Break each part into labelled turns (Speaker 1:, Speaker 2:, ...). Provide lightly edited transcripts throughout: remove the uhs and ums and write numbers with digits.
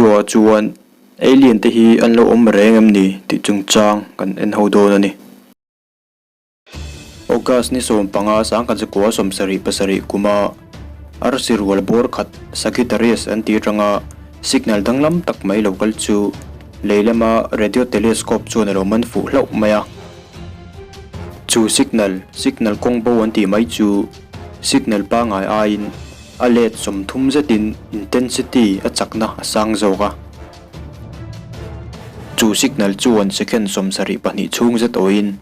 Speaker 1: video ah chuan alien te hi an lo awm reng em ni tih chungchang kan en ho dawn a ni. August ni 15 1977 kuma arsi rual bawr khat Sagittarius an tih atanga signal danglam tak mai lo kal chu lei lama radio telescope chuan a lo man fuh hlauh mai a. Chu signal, signal kawng bo an tih mai chu signal pangngai aiin a let 30 zetin intensity a chakna a sang zawk a. Chu signal chuan second 72 chhung zet awhin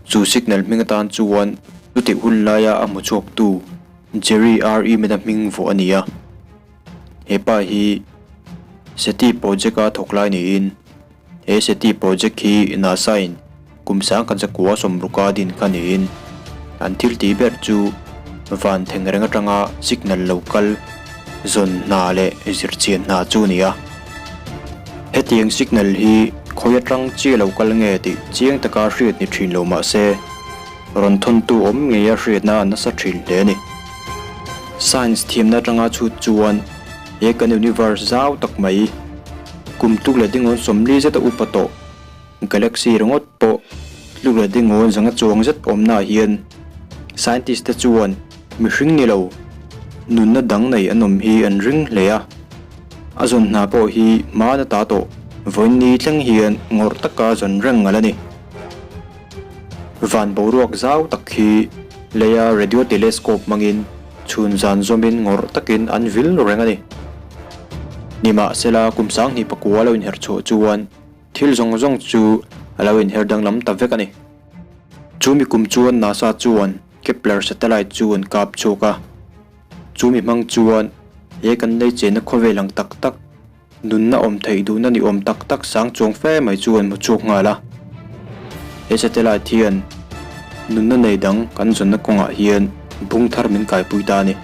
Speaker 1: chu signal hming atan chuan chutih hun laia a hmu chhuaktu Jerry R. Eman-a hming vuah a ni a. He pa hi SETI project-a thawk lai niin He SETI project hi NASA-in kum 1960 din kha niin an thil tih ber chu van thengreng atanga signal lo kal zawn hna leh zirchian hna chu a ni a. Hetiang signal hi khawi atang chi lo kal nge tih chiang taka hriat ni thin lo mah se, rawn thawntu awm ngeia hriatna a nasa thin hle a ni. Science thiamna atanga chhut chuan he kan universe zau tak mai, Kum tluk leh dingawn 40 zet a upa tawh. Galaxy ringawt pawh tluk leh dingawn zanga chuang zet awmnaah hian scientist te chuan mihring ni lo nunna dang nei an awm hi an ring hle a. A zawn hna pawh hi hmaan ata tawh vawiin ni thleng hian ngawrh taka zawn reng ngal a ni. Van boruak zau tak hi leia radio telescope hmangin chhun zan zawmin ngawrh takin an vil reng a ni. Nimahsela kum 2009 lo inher chhuah chuan thil zawng zawng chu a lo inher danglam ta vek a ni. Chumi kum chuan NASA chuan Kepler satellite chu an kap chhuak a. Chumi hmang chuan he kan lei chenna khawvel ang tak tak, Nunna awm theih duhna ni awm tak tak sang chuang fe mai chu an hmu chhuak nghal a. He satellite hian nunna nei dang kan zawnna kawngah hian bung thar min kaipui ta a ni.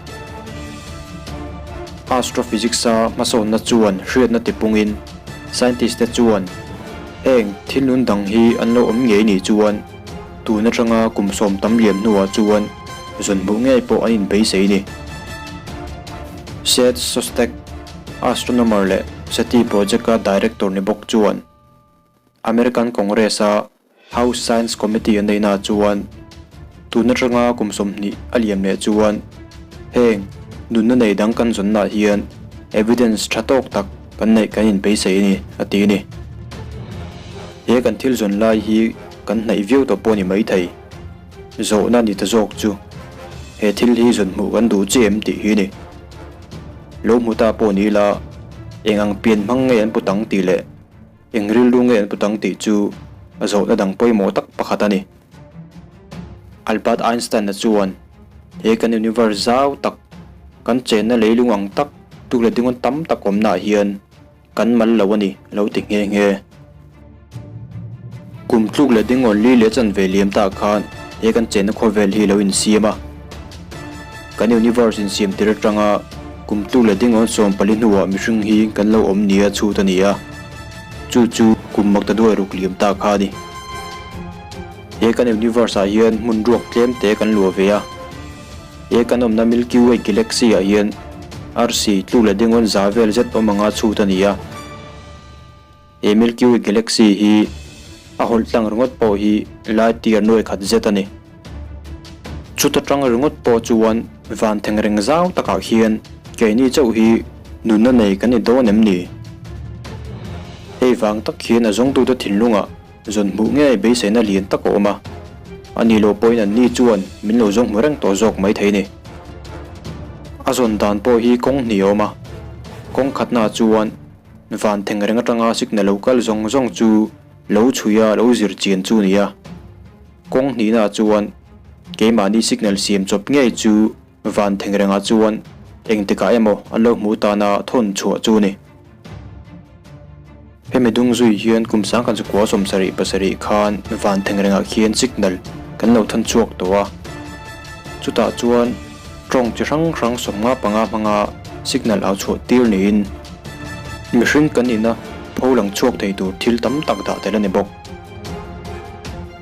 Speaker 1: Astrophysics-a hmasawnna chuan hriatna tipungin scientist te chuan heng thil nun dang hi an lo awm ngei nih chuan tun atanga kum 10 tam liam hnuah chuan zawn hmuh ngei pawh an inbeisei a ni. Seth Shostak. Astronomer leh SETI project-a director ni bawk chuan American Congress-a House Science Committee an neihnaah chuan tun atanga kum 20 a liam leh chuan heng nunna nei dang kan zawnnaah hian evidence tha tawk tak kan neih kan inbeisei a ni, a ti a ni. He kan thil zawn lai hi kan hnaih viau tawh pawh a ni maithei. Zawhna ni ta zawk chu he thil hi zawn hmuh kan duh che em tih hi a ni. Lo hmu ta pawh ni ila eng ang pian hmang nge an put ang tih leh eng rilru nge an put ang tih chu a zawhna dang pawimawh tak pakhat a ni. Albert Einstein-a chuan he kan universe zau tak, kan chenna leilung ang tak tuk leh dingawn tam tak awmnaah hian Kan mal lo a ni, a lo ti nghe nghe. Kum tluk leh dingawn li leh chanve liam tah khan he kan chenna khawvel hi lo insiam a. Kan universe insiam tir atanga kum tluk leh dingawn 14 hnuah mihring hi kan lo awm nia chhut a ni a. Chu chu kum makta duai ruk liam ta kha a ni. He kan universe ah hian hmun ruak tlem te kan luah ve a. He kan awmna Milky Way galaxy ah hian arsi tluk leh dingawn za vel zet awm anga chhut a ni a. He Milky Way galaxy hi a hawlh tlang ringawt pawh hi light year nuai khat zet a ni. Chuta tang ringawt pawh chuan van thengreng zau takah hian keini chauh hi nunna nei kan ni dawn em ni? Hei vang tak hian a zawngtute thinlungah Zawn hmuh ngei beiseina lian tak a awm a, a ni lo pawhin an ni chuan min lo zawng hmu reng tawh zawk mai thei ni. A zawn dan pawh hi kawng hnih a awm a, kawng khatnaah chuan van theng reng atanga signal lo kal zawng zawng chu lo chhui a lo zir chian chu ni a, kawng hnihnaah chuan keimahni signal siam chawp ngei chu van theng rengah chuan engtikah emaw an lo hmuh tana thawn chhuah chu ni. Hemi dung zui hian kum 1977 khan van thengrengah khian signal kan lo thawn chhuak tawh a. Chutah chuan tawng chi hrang hrang 55 hmanga signal au chhuah tir niin mihring kan ina pho lang chhuak thei tur thil tam tak dah tel a ni bawk.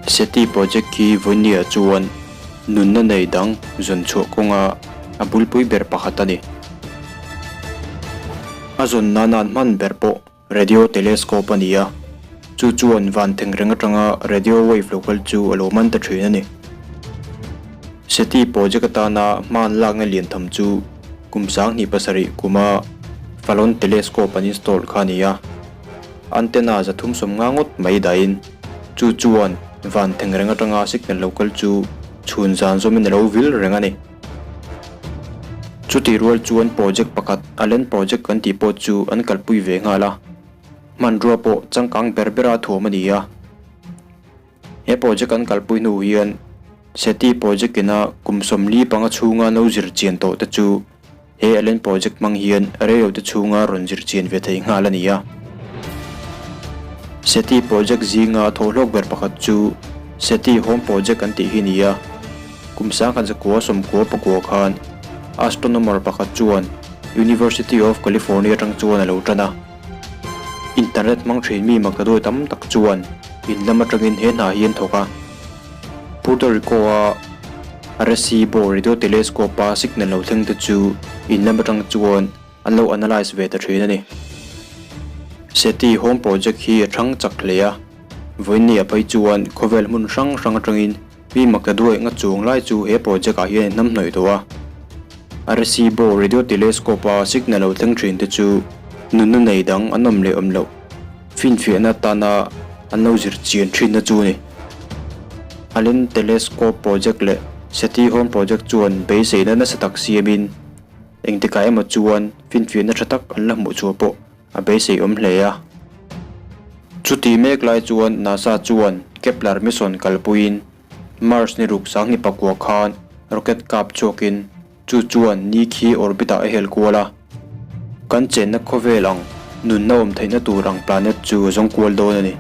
Speaker 1: SETI project hi vawinia chuan nunna nei dang zawn chhuah kawnga a bulpui ber pakhat a ni. A zawn nana an hman ber pawh radio telescope a ni a, chu chuan van thengreng atanga radio wave lo kal chu a lo man ta thin a ni. SETI project atana hman lakna lian tham chu kum 2007 kuma Fallon telescope an install kha a ni a, antenna 350 ngawt mai dahin chu chuan van thengreng atanga signal lo kal chu chhun zan zawmin a lo vil reng a ni. Chutih rual chuan project pakhat Allen Project kan tih pawh chu an kalpui ve nghal a, hmanrua pawh changkang ber bera thuam a ni a. He project an kalpui hnu hian SETI project ina kum 45 chhunga no zir chian tawh te chu he Allen Project hmang hian reilo te chhunga rawn zir chian ve thei nghal a ni a. SETI project zinga thawhhlawk ber pakhat chu SETI Home Project an tih hi a ni a. Kum 1999 khan astronomer pakhat chuan University of California atang chuan a lo tan a. Internet hmang thin mi maktaduai tam tak chuan in lam atangin he hna hi an thawk a. Puerto Rico-a Arecibo radio telescope-a signal lo thleng te chu in lam atang chuan an lo analyse ve ta thin a ni. SETI Home Project hi a thang chak hle a, vawiinni ah phei chuan khawvel hmun hrang hrang atangin Mi maktaduai nga chuang lai chu he project ah hian a hnamhnawih tawh a. Arecibo radio telescope a signal lo thleng thin te chu nunna nei dang an awm leh awm loh finfiahna atana an lo zir chian thinna chu a ni. Allen Telescope Project leh SETI Home Project chuan beiseina nasa tak siamin engtikah emaw chuan finfiahna tha tak an la hmuh chhuah pawh a beisei awm hle a. Chuti mek lai chuan NASA chuan Kepler mission kalpuiin Mars ni ruk 2009 khan rocket kap chhuakin chu chuan ni khi orbit ah a hel kual a. Kan chenna khawvel ang nunna awm theihna tur ang planet chu a zawng kual dawn a ni.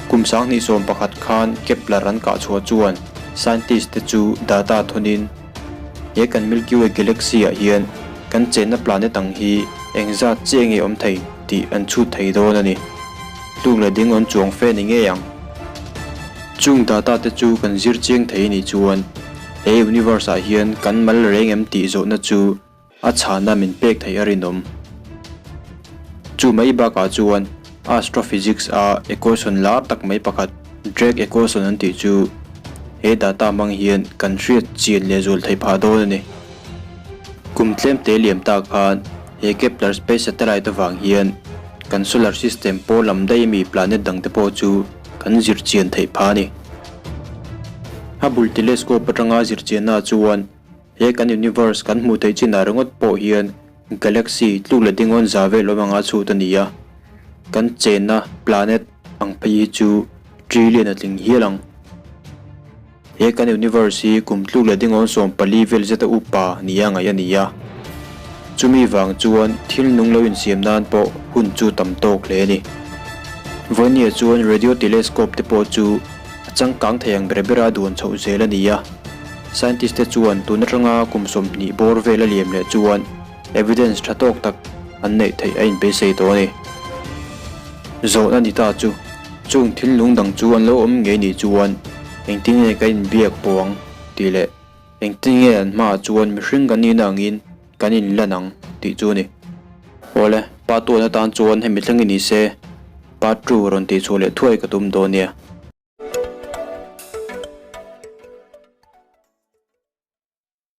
Speaker 1: Kum 2011 khan Kepler an kah chhuah chuan scientist te chu data thawnin He kan Milky Way galaxy ah hian kan chenna planet ang hi engzat chiah nge awm thei tih an chhut thei dawn a ni. Tluk leh ding awn chuang fe ni ngei ang. Chung data te chu kan zir chiang thei anih chuan he universe ah hian kan mal reng em tih zawhna chu A chhana min pek theih a rinawm. Chu mai bakah chuan astrophysics a equation lar tak mai pakhat Drake equation an tih chu he data hmang hian kan hriat chian leh zual theih phah dawn a ni. Kum tlem te liam ta khan he Kepler space satellite avang hian kan solar system pawl lam daih ami planet dang te pawh chu kan zir chian theih phah a ni. Hubble telescope atanga zir chianna chuan He kan universe kan hmuh theih chinah ringawt pawh hian galaxy tluk leh dingawn za vel awm anga chhut a ni a, kan chenna planet ang phei hi chu trillion a tling hial ang. He kan universe hi kum tluk leh dingawn 14 vel zeta upa nia ngaih a ni a, chumi vang chuan thil nung lo insiam nan pawh hun chu tam tawk hle a ni. Vawinia chuan radio telescope te pawh chu a changkang thei ang ber bera duan chhoh zel a ni a. Scientist te chuan tun atanga kum 20 bawr vel a liam leh chuan evidence tha tawk tak an neih theih a inpeisei tawh a ni. Zawhna ni ta chu, chung thil lung dang chu an lo awm ngei nih chuan engtin nge kan inbiak pawh ang tih leh engtin nge an hmaah chuan mihring kan nihna angin kan inlan ang tih chu a ni. Awle, pa tuan atan chuan hemi thleng i ni se, part two rawn tih chhuah leh thuai ka tum dawn nia.